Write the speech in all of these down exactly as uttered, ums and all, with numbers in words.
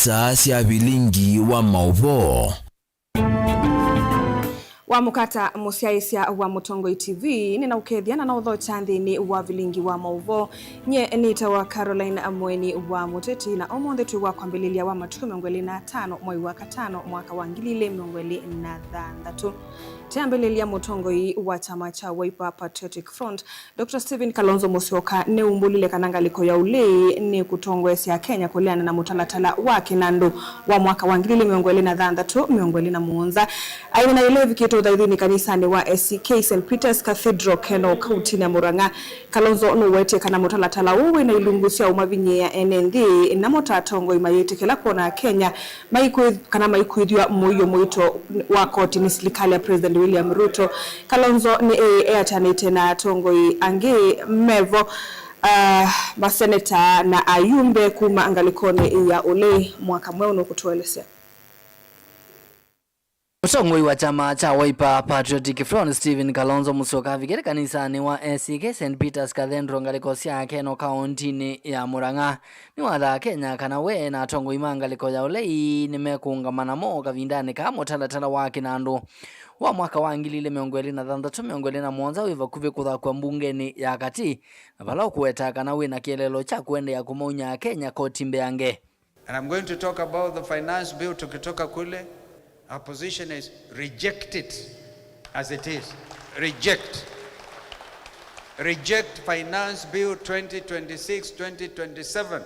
Saa sya vilingi wa maũvoo. Wamũkata mũsyaĩĩsya wa Mũtongoi T V, nĩnaũkethya na naũthokya nthĩnĩ wa vilingi wa maũvoo. Nyie nĩtawa Caroline Mweni wa Mũteti, na ũmũnthĩ twĩ wa kwambĩlĩlya wa matukũ mĩongo ĩlĩ na atano mwai wa katano mwaka wa ngili ilĩ mĩongo ĩlĩ na thanthatũ. Kyambĩlĩlya, mũtongoi wa kyama kya Wiper Patriotic Front, Doctor Stephen Kalonzo Musyoka nĩumbũlile kana ngalĩko ya ũlei nĩkũtongoesya Akenya kũleana na mũtalatala wa kĩnandũ wa mwaka wa ngili ilĩ mĩongo ĩlĩ na thanthatũ, mĩongo ĩlĩ na mũonza. Aineena yĩla evikĩte ũthaithinĩ kanisanĩ wa A C K Saint Peter's Cathedral, Kenol, kauntinĩ ya Murang'a. Kalonzo nũwetie kana mũtalatala ũũ wĩna ilungu sya ũmavinyĩĩa ene nthĩ, namo ta atongoi mayĩtĩkĩla kwona Akenya maikwĩ-, kana maikwĩthw'a mũio mũito wa koti nĩ silikalĩ ya President William Ruto. Kalonzo nĩ e-, eatanĩte na atongoi angĩ mevo, ah, maseneta na ayumbe kuma ngalĩkonĩ ya ũlei. Mwaka Mweũ nũkũtũelesya. Mũtongoi wa kyama kya Wiper Patriotic Front, Stephen Kalonzo Musyoka, avikĩte kanisanĩ wa A C K Saint Peter's Cathedral ngalĩko sya Kenol kaũntinĩ ya Murang'a. Nĩwathaa Akenya kana we na atongoi ma ngalĩko ya ũlei nĩmekũũngama namo kavindanĩ kaa mũtalatala wa kĩnandũ wa mwaka wa ngili ilĩ mĩongo ĩlĩ na thanthatũ, mĩongo ĩlĩ na mũonza wĩ vakuvĩ kũthakw'a mbungenĩ ya katĩ, na vala ũkũweta kana wĩ na kĩeleelo kya kũendeea kũmaunya Akenya koti mbeange. And I'm going to talk about the finance bill tukitoka kule. Our position is reject it as it is. Reject. Reject finance bill twenty twenty-six, twenty twenty-seven.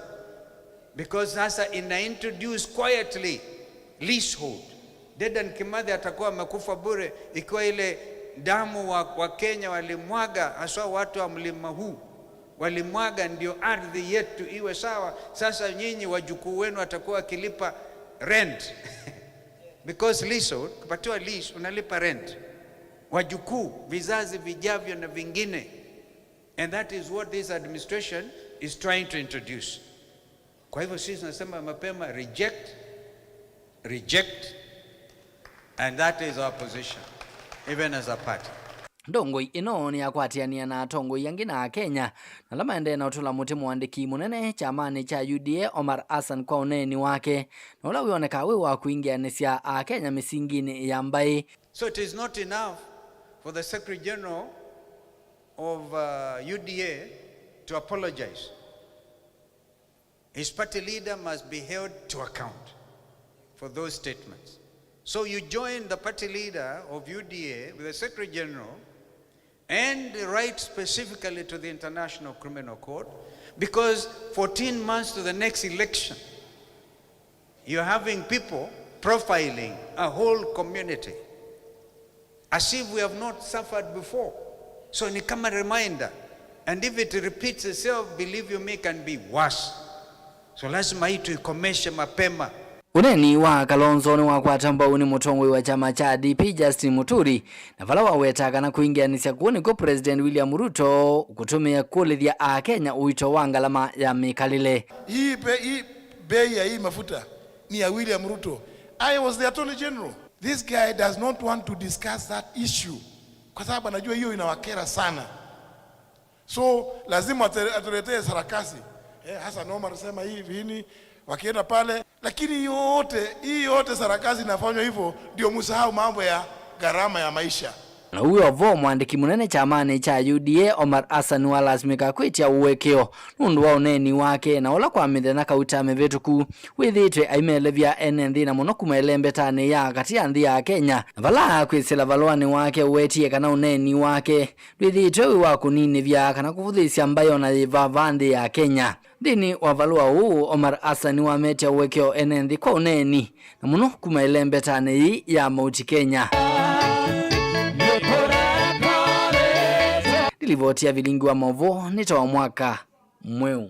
Because sasa ina introduce quietly leasehold. Dedan Kimathi atakuwa amekufa bure ikiwa ile damu wa, wa Kenya walimwaga, haswa watu wa mlima huu. Walimwaga ndio ardhi yetu iwe sawa. Sasa nyinyi wajukuu wenu watakuwa wakilipa rent. Because leasehold, ukipatiwa lease, unalipa rent. Wajukuu, vizazi vijavyo na vingine. And that is what this administration is trying to introduce. Kwa hivyo sisi tunasema mapema, reject, reject, and that is our position, even as a party. Ndongoi ĩno nĩyakwatĩanĩa na atongoi angĩ na Akenya na ala maendee na ũtũla mũtĩ mũandĩki mũnene kyamanĩ kya U D A, Omar Hassan, kwa ũneeni wake na ũla wĩonekaa wĩ wa kũingĩanĩsya Akenya mĩsinginĩ ya mbaĩ. So it is not enough for the Secretary General of, uh, U D A to apologize. His party leader must be held to account for those statements. So you join the party leader of U D A with the Secretary General and write specifically to the International Criminal Court, because fourteen months to the next election, you're having people profiling a whole community as if we have not suffered before. So ni kama reminder, and if it repeats itself, believe you me, can be worse. So lazima hii tuikomeshe mapema. Ũneeni wa Kalonzo nĩwakwata mbau nĩ mũtongoi wa kyama kya D P, Justin Muturi, na vala waweta kana kwingĩanĩsya kũu nĩkw'o President William Ruto kũtũmĩe kũlĩthya Akenya ũito wa ngalama ya mĩkalĩle. Hii be-, hii bei ya hii mafuta ni ya William Ruto. I was the Attorney General. This guy does not want to discuss that issue kwa sababu anajua hiyo inawakera sana. So lazima ate-, atuletee sarakasi. Eh, Hassan Omar sema hivi hini, wakienda pale. Lakini yote, hii yote sarakasi inafanywa hivyo ndio msahau mambo ya gharama ya maisha. Na ũu o vo, mwandĩki mũnene kyamanĩ kya U D A, Omar Hassan, nĩwalasimĩka kwĩtya ũekeo nũndũ wa ũneeni wake na ũla kwa mĩthenya kauta mĩvĩtũku wĩthĩĩtwe aimelevya ene nthĩ, na mũno kuma ĩlembetanĩ ya katĩ ya nthĩ ya Kenya, na vala kwĩsĩla valũanĩ wake ũwetie kana ũneeni wake ndwĩthĩĩtwe wĩ wa kũninĩvya kana kũvũthĩĩsya mbaĩ o na yĩva vaa nthĩ ya Kenya. Nthĩnĩ wa valũa ũũ, Omar Hassan nĩwametya ũekeo ene nthĩ kwa ũneeni, na mũno kuma ĩlembetanĩ yĩĩ ya Mount Kenya. Ndilivoti ya vilingi wa maũvoo nĩtawa Mwaka Mweũ.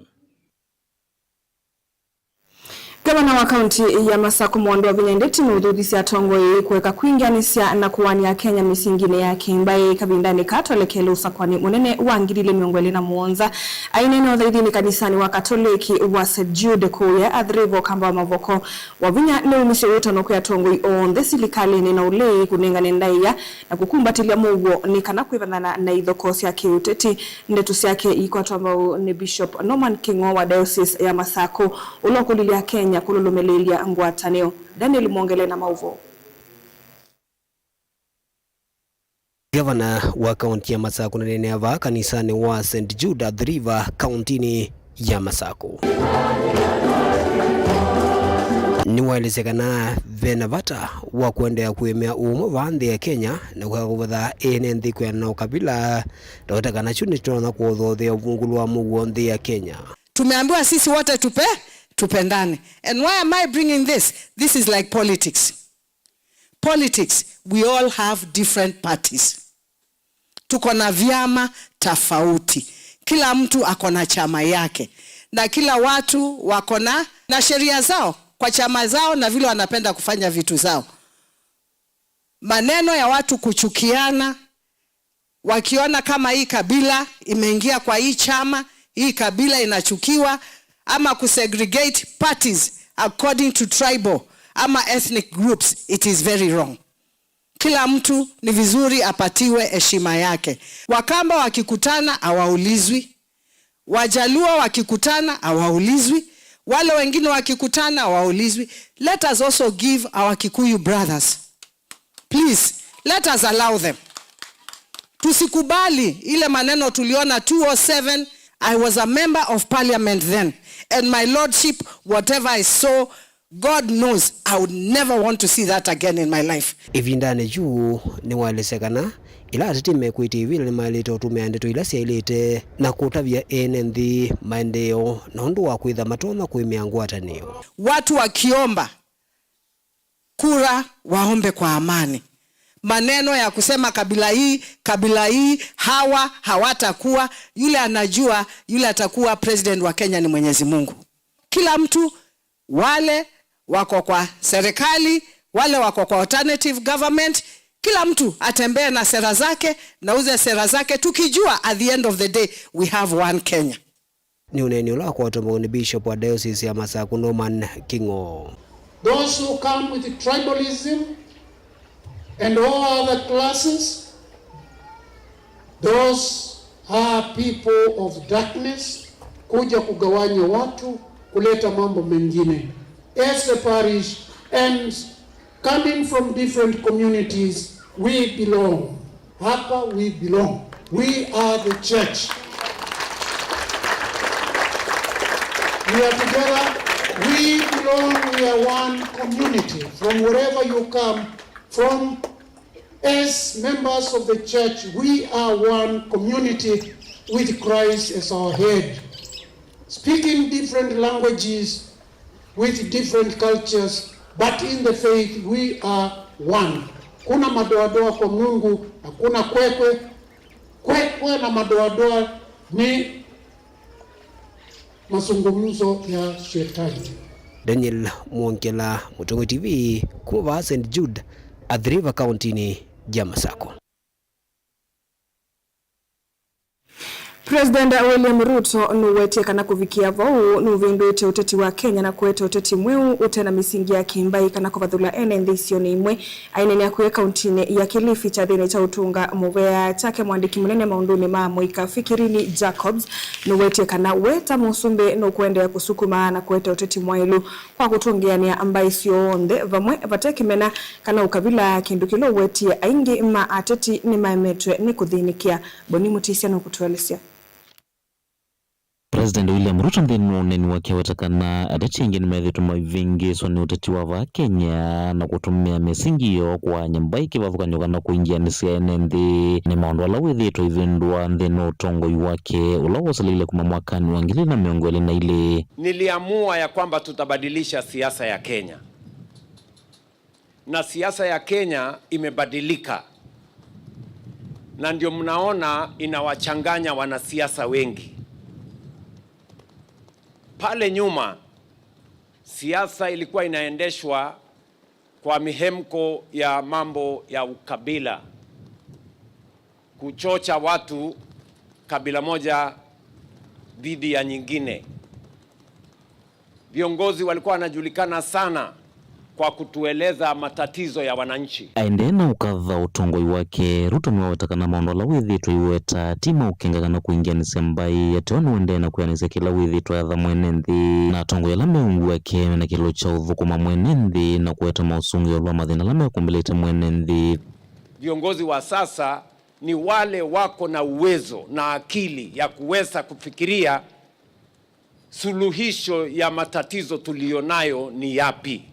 Ngavana wa kaunti ya Masakũ, Mwandũ wa Vinya Ndeti, nũthuthisye atongoi kũeka kwingĩanĩsya na kũaany'a Akenya mĩsinginĩ ya kĩmbaĩ kavindanĩ kaa twelekele ũsakũanĩ mũnene wa ngili ilĩ mĩongo ĩlĩ na mũonza. Aineena ũthaithinĩ kanisanĩ wa Katoleki wa Saint Jude kũũya Athi River, Ũkamba wa Mavoko, Wavinya nĩwumisye wĩtano kwĩ atongoi onthe silikalĩnĩ na ũlei kũnengane ndaĩa na kũkumbatĩlya mũuo nĩ kana kwĩvethana na ithokoo sya kĩũteti. Ndeto syake iikwatwa mbau nĩ Bishop Norman Kĩng'o wa Diocese ya Masakũ, ũla ũkũlilye Akenya kũlũlũmĩlĩĩlya ngwatanĩo. Daniel Mwongele na maũvoo. Gavana wa kaunti ya Masakũ naneenea vaa kanisanĩ wa Saint Jude Athi River, kauntinĩ ya Masakũ. Nĩwaelesya kana ve na vata wa kũendeea kũĩmĩa ũmwe vaa nthĩ ya Kenya na kũka kũvatha ene nthĩ kwĩana na ũkavila, na weta kana kyu nĩkyonya kũthothea ũvungũlu wa mũuo nthĩ ya Kenya. Tumeambiwa sisi wote tupe, tupendane. And why am I bringing this? This is like politics. Politics, we all have different parties. Tuko na vyama tofauti. Kila mtu ako na chama yake. Na kila watu wako na, na sheria zao kwa chama zao na vile wanapenda kufanya vitu zao. Maneno ya watu kuchukiana, wakiona kama hii kabila imeingia kwa hii chama, hii kabila inachukiwa, ama kusegregate parties according to tribal ama ethnic groups, it is very wrong. Kila mtu ni vizuri apatiwe heshima yake. Wakamba wakikutana hawaulizwi, Wajaluo wakikutana hawaulizwi, wale wengine wakikutana hawaulizwi. Let us also give our Kikuyu brothers. Please, let us allow them. Tusikubali ile maneno tuliona two oh seven. I was a member of parliament then, and my lordship, whatever I saw, God knows, I would never want to see that again in my life. Ĩvindanĩ yu, nĩwaelesya kana ĩla ateti mekwĩtya ĩvĩla nĩmaĩlĩte ũtũmĩa ndeto ila syaĩlĩte na kũtavya ene nthĩ maendeeo na ũndũ wa kwĩtha matonya kũĩmĩa ngwatanĩo. Watu wakiomba kura waombe kwa amani. Maneno ya kusema kabila hii, kabila hii, hawa hawatakuwa, yule anajua, yule atakuwa president wa Kenya ni Mwenyezi Mungu. Kila mtu, wale wako kwa serikali, wale wako kwa alternative government, kila mtu atembee na sera zake, na uze sera zake, tukijua at the end of the day we have one Kenya. Nĩ ũneeni ũla wakwatwa mbau nĩ Bishop wa Diocese ya Masakũ, Norman King'o. Those who come with tribalism and all other classes, those are people of darkness, kuja kugawanya watu, kuleta mambo mengine. As the parish and coming from different communities, we belong. Hapa we belong. We are the church. We are together. We belong. We are one community. From wherever you come from, as members of the church, we are one community with Christ as our head. Speaking different languages, with different cultures, but in the faith we are one. Kuna madoadoa kwa Mungu, hakuna kwekwe. Kwekwe na madoadoa ni mazungumzo ya shetani. Daniel Mwongela, Mũtongoi T V, kuma vaa Saint Jude, Athi River, kauntinĩ ya Masakũ. President William Ruto nũwetie kana kũvikĩa vau nũvĩndũĩte ũteti wa Kenya na kũete ũteti mweũ ũte na mĩsingi ya kĩmbaĩ kana kũvathũla ene nthĩ isionĩ imwe. Aineenea kwĩ kauntinĩ ya Kilifi kyathĩnĩ kya ũtũnga mũvea kyake, mwandĩki mũnene maũndũnĩ ma mũika Fikirini Jacobs nũwetie kana we ta mũsumbĩ nũkũendeea kũsukuma na kũete ũteti mwaĩlu kwa kũtũngĩanĩa mbaĩ syonthe vamwe vate kĩmena kana ũkavila, kĩndũ kĩla ũwetie aingĩ ma ateti nĩmaemetwe nĩ kũthĩnĩkĩa. Boni Mũtĩsya nũkũtũelesya. President William Ruto nthĩnĩ wa ũneeni wake aweta kana ateti aingĩ nĩmethĩĩtwe maivĩngĩĩswa nĩ ũteti wa vaa Kenya na kũtũmĩa mĩsingi yoo kũaany'a mbaĩ kĩvathũkany'o kana kũingĩanĩsya ene nthĩ. Nĩ maũndũ ala wĩthĩĩtwe aivĩndũa nthĩnĩ wa ũtongoi wake ũla woseleile kuma mwakanĩ wa ngili ilĩ na mĩongo ĩlĩ na ilĩ. Niliamua ya kwamba tutabadilisha siasa ya Kenya. Na siasa ya Kenya imebadilika. Na ndio mnaona inawachanganya wanasiasa wengi. Pale nyuma, siasa ilikuwa inaendeshwa kwa mihemko ya mambo ya ukabila, kuchocha watu kabila moja dhidi ya nyingine. Viongozi walikuwa wanajulikana sana kwa kutueleza matatizo ya wananchi. Aendee na ũkatha ũtongoi wake, Ruto nĩwaweta kana maũndũ ala wĩthĩĩtwe aiweta ti ma ũkenga kana kũingĩanĩsya mbaĩ. Ateo nĩũendee na kwĩanĩsya kĩla wĩthĩĩtwe ayatha mwene nthĩ na atongoi ala me ungu wake mena kĩlo kya ũthũkũma mwene nthĩ na kũweta maũsũngĩo ĩũlũ wa mathĩna ala mekũmbĩlĩte mwene nthĩ. Viongozi wa sasa ni wale wako na uwezo na akili ya kuweza kufikiria suluhisho ya matatizo tuliyonayo ni yapi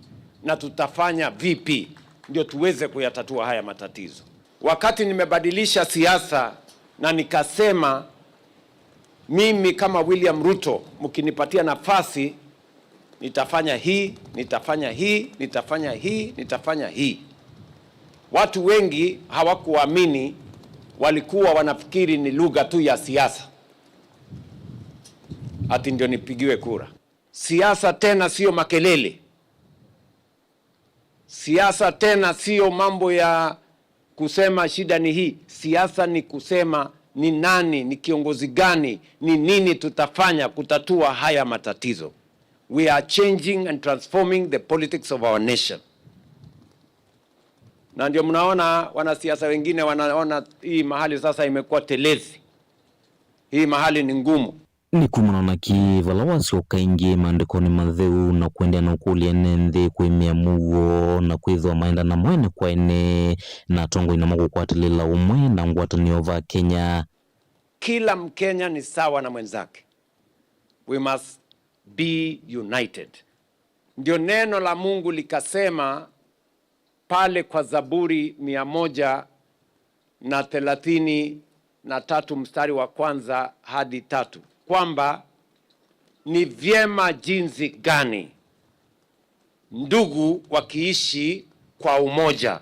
na tutafanya vipi ndio tuweze kuyatatua haya matatizo. Wakati nimebadilisha siasa na nikasema, mimi kama William Ruto, mkinipatia nafasi, nitafanya hii, nitafanya hii, nitafanya hii, nitafanya hii. Watu wengi hawakuamini, walikuwa wanafikiri ni lugha tu ya siasa, ati ndio nipigiwe kura. Siasa tena sio makelele. Siasa tena sio mambo ya kusema shida ni hii. Siasa ni kusema ni nani, ni kiongozi gani, ni nini tutafanya kutatua haya matatizo. We are changing and transforming the politics of our nation. Na ndio mnaona wanasiasa wengine wanaona hii mahali sasa imekuwa telezi. Hii mahali ni ngumu. Nĩ kumana na kĩ vala wasyoka ĩngĩ maandĩkonĩ matheu na kũendeea na ũkũlya ene nthĩ kũĩmĩa mũuo na kwĩthĩwa maendana mwene kwa ene na atongoi namo kũkwatĩlĩla ũmwe na ngwatanĩo va Kenya? Kila Mkenya ni sawa na mwenzake. We must be united. Ndio neno la Mungu likasema pale kwa Zaburi mia moja na thelathini na tatu mstari wa kwanza hadi tatu, kwamba ni vyema jinsi gani ndugu wakiishi kwa umoja.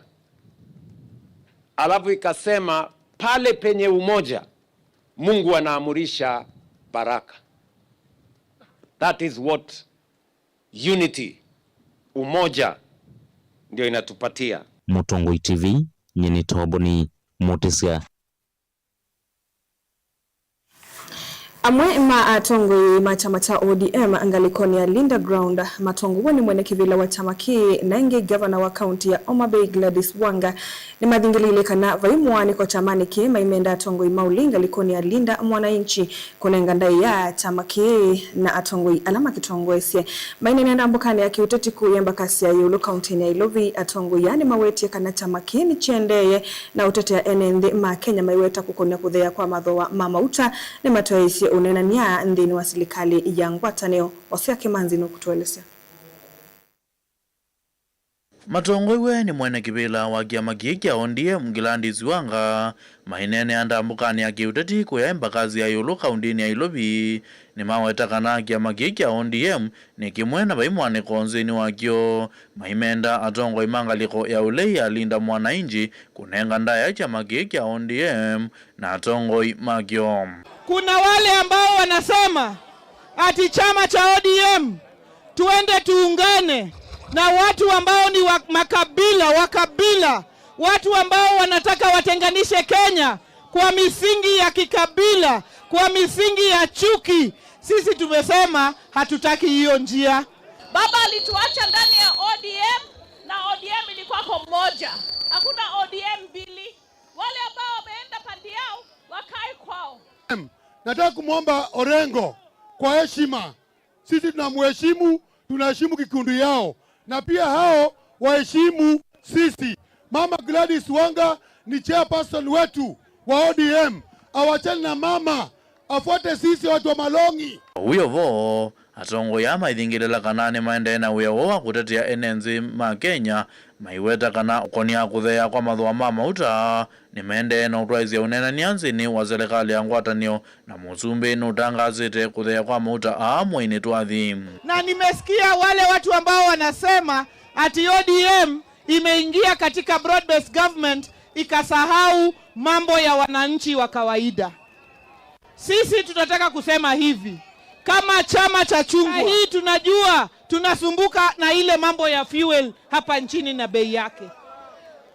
Alafu ikasema pale penye umoja, Mungu anaamurisha baraka. That is what unity, umoja, ndio inatupatia. Mũtongoi T V, nyie nĩ Toboni Mũtĩsya. Amwe ma atongoi ma kyama kya O D M ngalĩkonĩ ya Linda Ground matongoew'e nĩ mwene kĩvĩla wa kyama kĩĩ na ĩngĩ ngavana wa kaunti ya Homa Bay Gladys Wanga nĩmathingĩlĩĩlye kana vai mũaanĩko kyamanĩ kĩĩ maimenda atongoi ma ũlei ngalĩkonĩ ya Linda Mwananchi kũnenga ndaĩa kyama kĩĩ na atongoi ala makĩtongoesye. Maineenea ndambũkanĩ ya kĩũteti kũu ya Embakasi ya ĩũlũ kauntinĩ ya Ilovi, atongoi aa nĩmawetie kana kyama kĩĩ nĩkĩendeeye na ũtetea ene nthĩ ma Kenya maiweta kũkonya kũtheea kwa mathooa ma mauta nĩmatwaĩĩsye ũneenany'a nthĩnĩ wa silikalĩ ya ngwatanĩo. Hosea Kĩmanzi nũkũtũelesya. Matongoew'e nĩ mwene kĩvĩla wa kĩama kĩĩ kya O D M, Gladys Wanga, maineenea ndambũkanĩ ya kĩũteti kũya Embakasi ya ĩũlũ kauntinĩ ya Ilovi, nĩmaweta kana kĩama kĩĩ kya O D M nĩ kĩmwe na vai mũaanĩko nthĩnĩ wakyo, maimenda atongoi ma ngalĩko ya ũlei ya Linda Mwananchi kũnenga ndaĩa kyama kĩĩ kya O D M na atongoi makyo. Kuna wale ambao wanasema ati chama cha O D M tuende tuungane na watu ambao ni wa makabila, wa kabila, watu ambao wanataka watenganishe Kenya kwa misingi ya kikabila, kwa misingi ya chuki. Sisi tumesema hatutaki hiyo njia. Baba alituacha ndani ya O D M na O D M ilikuwako moja. Hakuna O D M mbili. Wale ambao wameenda pande yao wakae kwao. Nataka kumwomba Orengo kwa heshima, sisi tunamheshimu, tunaheshimu kikundi yao, na pia hao waheshimu sisi. Mama Gladys Wanga ni chairperson wetu wa O D M, awachane na mama, afuate sisi watu wa Malongi. Wĩo vo, atongoi aa maithingĩlĩla kana nĩmaendee na wĩa woo wa kũtetea ene nthĩ ma Kenya, maiweta kana ũkonia kũtheea kwa mathooa ma mauta nĩmaendee na ũtwaĩsya ũneenany'a nthĩnĩ wa selekalĩ ya ngwatanĩo, na mũsumbĩ nũtangaasĩte kũtheea kwa mauta aa mweinĩ twathi. Na nimesikia wale watu ambao wanasema ati O D M imeingia katika broad based government ikasahau mambo ya wananchi wa kawaida. Sisi tunataka kusema hivi, kama chama cha chungwa, hii tunajua tunasumbuka na ile mambo ya fuel hapa nchini na bei yake.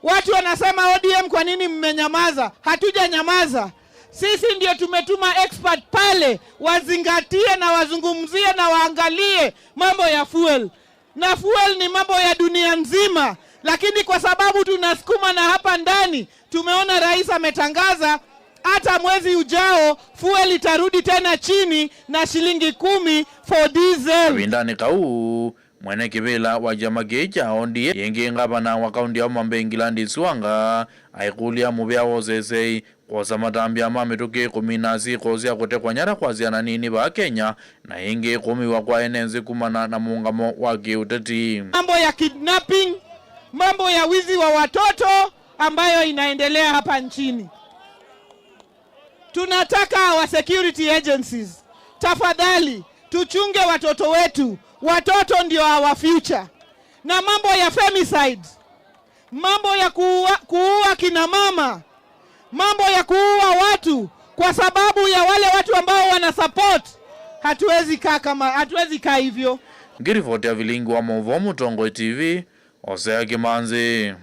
Watu wanasema O D M, kwa nini mmenyamaza? Hatujanyamaza. Sisi ndio tumetuma expert pale wazingatie na wazungumzie na waangalie mambo ya fuel. Na fuel ni mambo ya dunia nzima, lakini kwa sababu tunasukuma na hapa ndani, tumeona rais ametangaza hata mwezi ujao fuel itarudi tena chini na shilingi kumi for diesel. Kavindanĩ kau, mwene kĩvĩla wa kyama kĩĩ kya O D M, yĩngĩ ngavana wa kaunti ya Homa Bay Gladys Wanga, aikũlya mũvĩa wa ũseseĩ kwosa matambya ma mĩtũkĩ, kũmina syĩko sya kũtekwa nyara kwa syana nini vaa Kenya, na ĩngĩ kũmiwa kwa ene nzĩ kumana na mũũngamo wa kĩũteti. Mambo ya kidnapping, mambo ya wizi wa watoto ambayo inaendelea hapa nchini. Tunataka our security agencies, tafadhali, tuchunge watoto wetu. Watoto ndio our future. Na mambo ya femicide, mambo ya kuua, kuua kina mama, mambo ya kuua watu kwa sababu ya wale watu ambao wana support, hatuwezi kaa kama, hatuwezi kaa hivyo. Ngiripoti ya vilingi wa maũvoo Mũtongoi T V, Hosea Kĩmanzi.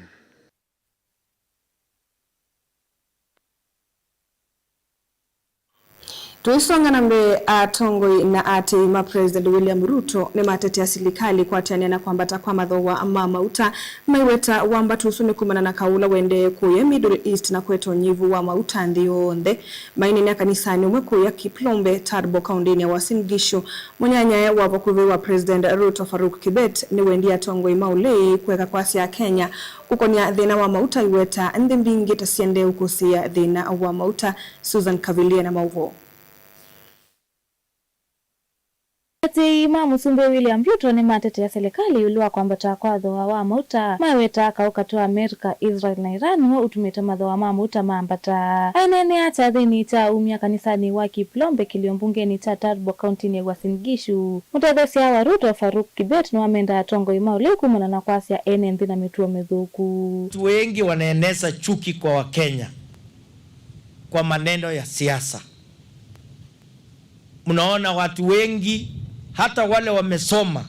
Tũisonga na mbee, atongoi na aatĩĩi ma President William Ruto nĩmatetea silikalĩ kwatĩanĩa na kwambata kwa mathooa ma mauta, maiweta wambatu ũsu nĩ kumana na kaũ ũla ũendee kũya Middle East na kũete ũnyivu wa mauta nthĩ yonthe. Maineenea kanisanĩ ũmwe kũya Kiplombe, Turbo, kaũntĩnĩ ya Uasin Gishu, mũnyanyae wa vakuvĩ wa President Ruto, Faruk Kibet, nĩwendie atongoi ma ũlei kũeka kwasya Akenya kũkonya thĩna wa mauta, aiweta nthĩ mbingĩ ta siendee ũkũsĩĩa thĩna wa mauta. Susan Kavilie na maũvoo. Aatĩĩi ma Mũsumbĩ William Ruto nĩmatetea silikalĩ ĩũlũ wa kwambata kwa thooa wa mauta, maiweta kaũ katũ Amerika, Israel na Iran nĩw'o ũtumĩte mathooa ma mauta mambata. Aineenea kyathĩnĩ kya aumya kanisanĩ wa Kiplombe, kĩlio mbungenĩ kya Turbo, kaũntĩnĩ ya Uasin Gishu, mũtetheesya wa Ruto, Faruk Kibet, nĩwamendaa atongoi ma ũlei kumana na kwasya ene nthĩ na mĩtuo mĩthũku. Watu wengi wanaeneza chuki kwa Wakenya kwa maneno ya siasa. Mnaona watu wengi, hata wale wamesoma,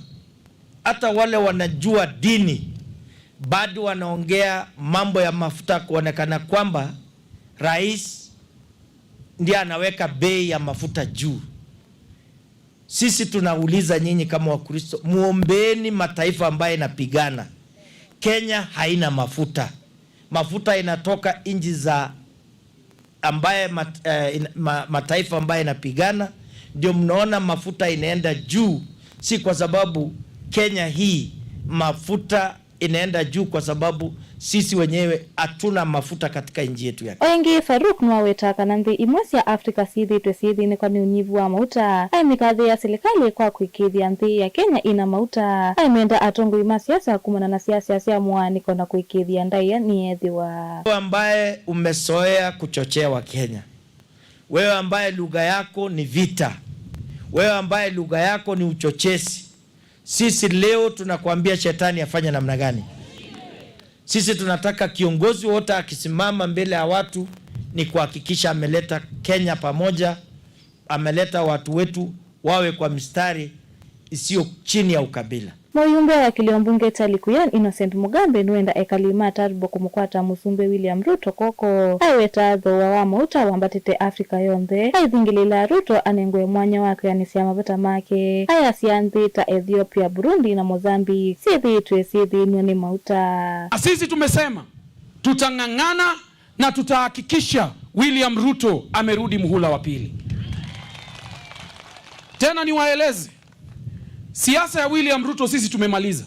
hata wale wanajua dini, bado wanaongea mambo ya mafuta, kuonekana kwamba rais ndiye anaweka bei ya mafuta juu. Sisi tunauliza nyinyi kama Wakristo, muombeeni mataifa ambayo inapigana. Kenya haina mafuta. Mafuta inatoka nchi za ambaye mat-, eh, in-, ma-, mataifa ambaye inapigana, ndio mnaona mafuta inaenda juu, si kwa sababu Kenya hii mafuta inaenda juu kwa sababu sisi wenyewe hatuna mafuta katika nchi yetu ya Kenya. O ĩngĩ, Faruk nĩwawetaa kana nthĩ imwe sya Africa syĩthĩĩtwe syĩthĩnĩkwa nĩ ũnyivu wa mauta. Aimĩkathĩĩa silikalĩ kwa kũĩkĩĩthya nthĩ ya Kenya ĩna mauta. Aimenda atongoi ma siasa kumana na siasa sya mũaanĩko na kũĩkĩĩthya ndaĩa nĩyeethĩwa. Wewe ambaye umezoea kuchochea Wakenya, wewe ambaye lugha yako ni vita, wewe ambaye lugha yako ni uchochezi, sisi leo tunakuambia shetani afanye namna gani? Sisi tunataka kiongozi wote akisimama mbele ya watu ni kuhakikisha ameleta Kenya pamoja, ameleta watu wetu wawe kwa mistari isiyo chini ya ukabila. Mũyumbe wa kĩlio mbunge kya Likuyani, Innocent Mugambe, nĩwenda ekali ma Turbo kũmũkwata Mũsumbĩ William Ruto koko. Aiweta thooa wa mauta wambatĩte Africa yonthe. Aithingĩlĩĩla Ruto anengwe mwanya wa kwĩanĩsya mavata make. Ayasya nthĩ ta Ethiopia, Burundi na Mozambique syĩthĩĩtwe syĩthĩnw'e nĩ mauta. Na sisi tumesema tutang'ang'ana na tutahakikisha William Ruto amerudi muhula wa pili. Tena niwaeleze, siasa ya William Ruto sisi tumemaliza.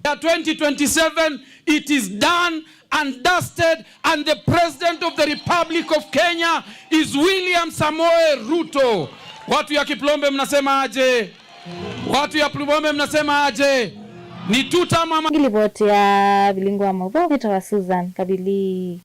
Ya twenty twenty-seven, it is done and dusted, and the President of the Republic of Kenya is William Samoei Ruto. Watu ya Kiplombe mnasema aje? Watu ya Plubome mnasema aje? Ni tuta mama. Ngilivoti ya vilingi wa maũvoo nĩtawa Susan Kavili.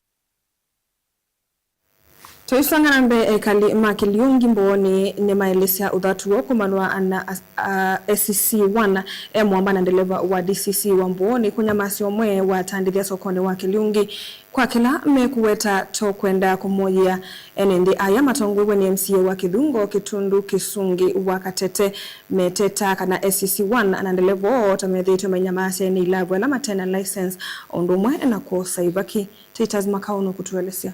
Tũisonga na mbee, ekali ma Kiliungi Mbooni nĩmaelesya ũthatu woo kũmanwa na, a, S C C one e mũamba na ndeleva wa D C C wa Mbooni kũnyamasya ũmwe watandĩthya sokonĩ wa Kiliungi. Kwa kĩla mekũweta to kwenda kũmũyĩa, ene nthĩ aya matongoew'e nĩ M C A wa Kĩthungo Kĩtundu Kĩsungi wa Katete metetaa kana S C C one na ndeleva oo ta methĩĩtwe mainyamasya ene ilavu ala mate na license, o ũndũ ũmwe na kwosa ivaki. Titus Makau nũkũtũelesya.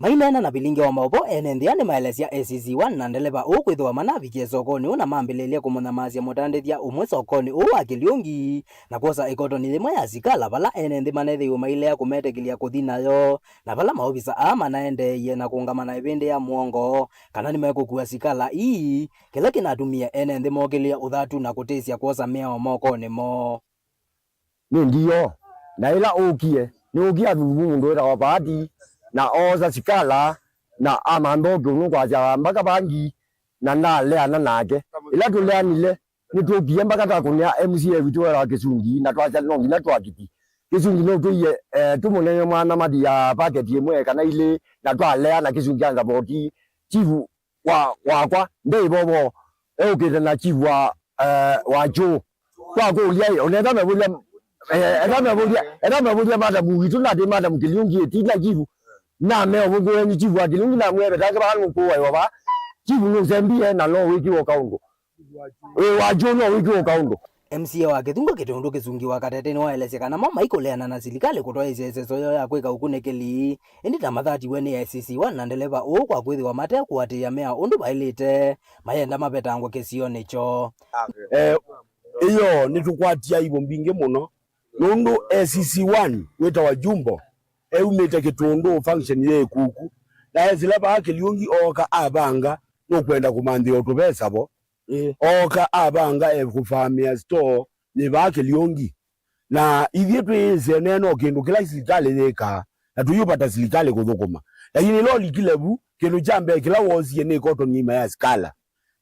Maineena na vilingi wa maũvoo, ene nthĩ aa nĩmaelesya A C C one na ndeleva ũũ kwĩthĩwa manavikie sokonĩ ũũ na mambĩlĩlye kũmũnyamaasya mũtandĩthya ũmwe sokonĩ ũũ wa Kĩlyũngi na kwosa ĩkotoni yĩmwe ya sikala vala ene nthĩ manethĩiwe mailea kũmetĩkĩlya kũthi nayo, na vala maovisa aa manaendeeie na kũũngama na ĩvĩndĩ ya mũongo kana nĩmekũkua sikala ii, kĩla kĩnatumie ene nthĩ mokĩlĩe ũthatu na kũtĩsya kwosa mĩao mokonĩ moo. Nĩ ndiyo. Na ĩla ũkie, nĩũkie athuvu mũndũ wĩtawa Paati, na oosa sikala, na amantha ũkĩũnũ kwasya mbaka vangi, na ndaleana nake. Ĩla tũleanile, nĩtwũkie mbaka twakũnĩa M C A witũ wĩtawa Kĩsungi, na twasya no nginya twakiti. Kĩsungi nũtwĩie, eh, tũmũnenge mwana mati ya paketi ĩmwe kana ilĩ, na twaleana Kĩsungi anza voti. Chifu wa, wakwa, nde ivovo, eũkĩte na chief wa, eh, wa Jũũ. Twakũlya, ĩ, ona ethwa mevũthya, eh, ethwa mevũthya, ethwa mevũthya madam witũ, nati madam Kĩlyũngi, ĩtina chief. Na meũvũngũe nĩ chief wa Kĩlyũngi, na mwĩe vetange vaa nũkũwa yova. Chief nũsembie, na no wĩkiwe kaũndũ. Wĩ wa Jũũ no wĩkiwe kaũndũ. M C A wa Kĩthungũ Kĩtũndũ Kĩsungi wa Katete nĩwaelesye kana mo maikũleana na silikalĩ kũtwaĩĩsya ĩseso yoo ya kwĩka ũkunĩkĩli, ĩndĩ ta mathatiwe nĩ A C C one na ndeleva ũũ kwa kwĩthĩwa mate kũatĩĩa mĩao ũndũ vaĩlĩte, mayenda mavetangwe kĩsionĩ kyoo. Eh, ĩyo nĩtũkwatie aibu mbingĩ mũno, nũndũ A C C one wĩtawa Jumbo eumĩte Kĩtũndũ function yĩ ĩkuku, na esĩla vaa Kĩlyũngi ooka avanga nũkwenda kũmanthĩa ũtũvesa vo. Ĩĩ. Ooka avanga ekũvamĩa store nĩ vaa Kĩlyũngi. Na ithyĩ twĩĩsĩ ene no kĩndũ kĩla silikalĩ yĩkaa, na tũyũvata silikalĩ kũthũkũma. Lakini ĩla ũlikile vu, kĩndũ kya mbee kĩla woosie nĩ ĩkotoni ĩima ya sikala.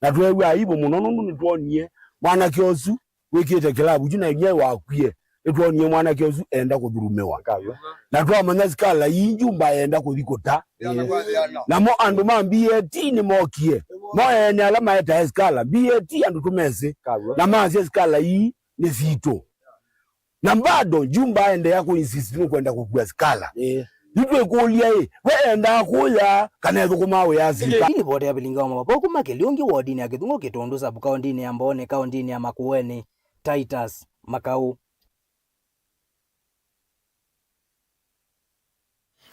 Na tweew'a aibu mũno nũndũ nĩtwonie mwanake ũsu wĩkĩte kĩlavu kyu na inyia wakwie. Nĩtwonie mwanake ũsu enda kũthurumĩwa. Kaw'a. Na twamanya sikala ii Jumbo enda kũthi kũta. Ĩĩ. Namo andũ ma B A T nĩmokie. Mo ene ala maetae sikala. B A T andũ tũmesĩ. Kaw'a. Na masya sikala ii nĩ sitũ. Na bado Jumbo aendeea kũ insist nũkwenda kũkua sikala. Ĩĩ. Yu twĩkũlya ĩ, we endaa kũya kana ethũkũmaa wĩa sikala? Ĩĩ, livoti ya vilingi wa maũvoo kuma Kĩlyũngi wodini ya Kĩthungũ Kĩtũndũ sub kaũndĩnĩ ya Mbooni kaũndĩnĩ ya Makueni, Titus Makau.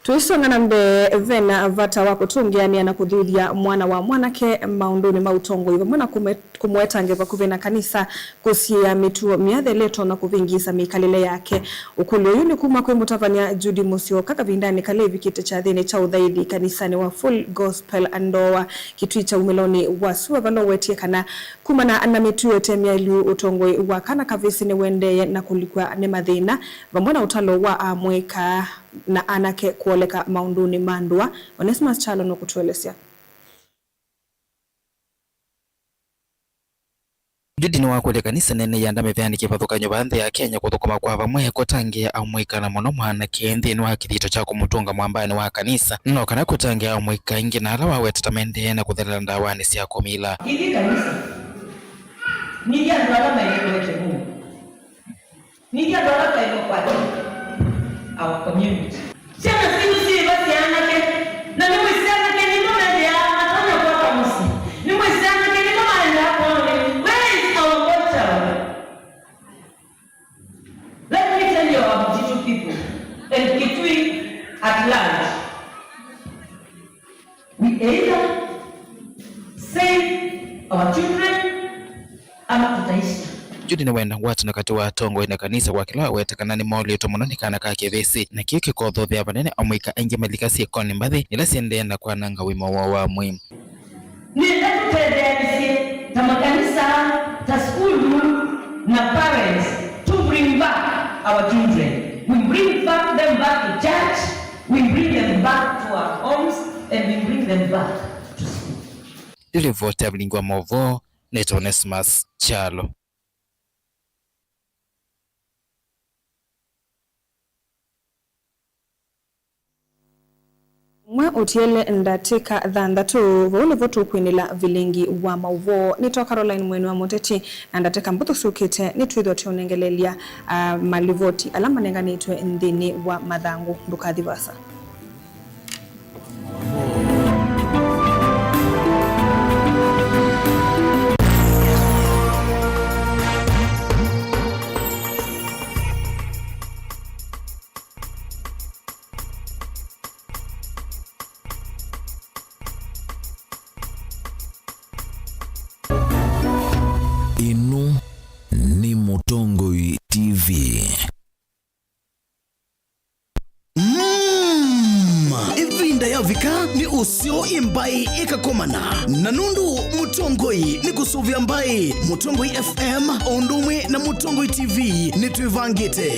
Tũisonga na mbee, vena vata wa kũtũngĩanĩa na kũthuthya mwana wa mwanake maũndũnĩ ma ũtongoi vamwe na kũme-, kũmũetange vakuvĩ na kanisa, kũsiĩĩa mĩtuo myathele ĩtonya kũvĩngĩĩsa mĩkalĩle yake. Ũkũlyo ũyũ nĩ kuma kwĩ mũtavany'a Judy Mũsyoka kavindanĩ kala evikĩte kyathĩnĩ kya ũthaithi kanisanĩ wa Full Gospel Andoa, Kitui kya umĩlonĩ wa sua, vala ũwetie kana kumana na mĩtuo ĩte myaĩlu, ũtongoi wa kana kavĩsĩ nĩũendee na kũlikw'a nĩ mathĩna vamwe na ũtalo wa amũika na anake kũoleka maũndũnĩ ma ndũa. Onesmus Kyalo nũkũtũelesya. Judy nĩwakũlya kanisa nene ya Ndamethea nĩ kĩvathũkany'o vaa nthĩ ya Kenya kũthũkũma kwa vamwe kũtangĩĩa amũika na mũno mwanake nthĩnĩ wa kĩthito kya kũmũtũnga mwambaanĩ wa kanisa, no kana kũtangĩĩa amũika aingĩ na ala waweta ta maendee na kũthelela ndawanĩ sya kũmila. Ithyĩ kanisa, nithyĩ andũ ala maĩle kũete Mũuo. Nithyĩ andũ ala twaĩle kũkwata our community. Syana sitũ syĩva sya anake, na nĩmwĩsĩ anake nĩmo methĩaa matonya kwaka mũsyĩ. Nĩmwĩsĩ anake nĩmo maendaa kwona. Where is our godchild? Let me tell you, our Mtito people and Kitui at large. We either save our children ama tutaisha. Judy nĩwenda ngwatanĩo katĩ wa atongoi na kanisa kwa kĩla waweta kana nĩmaũlĩtwe mũno nĩ kana ka kĩvĩsĩ, na kĩu kĩkothuthĩa vanene amũika aingĩ malika syĩkonĩ mbathi ila syendee na kwananga ũima woo wa mwĩĩ. Nĩenda tũtetheanĩsye ta makanisa, ta sukulu, na parents to bring back our children. We bring back them back to church, we bring them back to our homes, and we bring them back to school. Yu livoti ya vilingi wa maũvoo, nĩtawa Onesmus Kyalo. Ũmwe ũtiele ndatĩka thanthatũ, vau nĩvo tũkwinĩla vilingi wa maũvoo. Nĩtwa Caroline Mweni wa Mũteti, na ndatĩka mbũthũ syũkĩte nĩtwĩthwa tũũnengelelya, ah, malivoti ala manenganĩtwe nthĩnĩ wa mathangũ. Ndũkathi vaasa. Ndayavika nĩ ũseo ĩ mbaĩ ĩkakomana. Na nũndũ Mũtongoi nĩ kũsũvĩa mbaĩ, Mũtongoi F M o ũndũ ũmwe na Mũtongoi T V nĩ twĩvangĩte.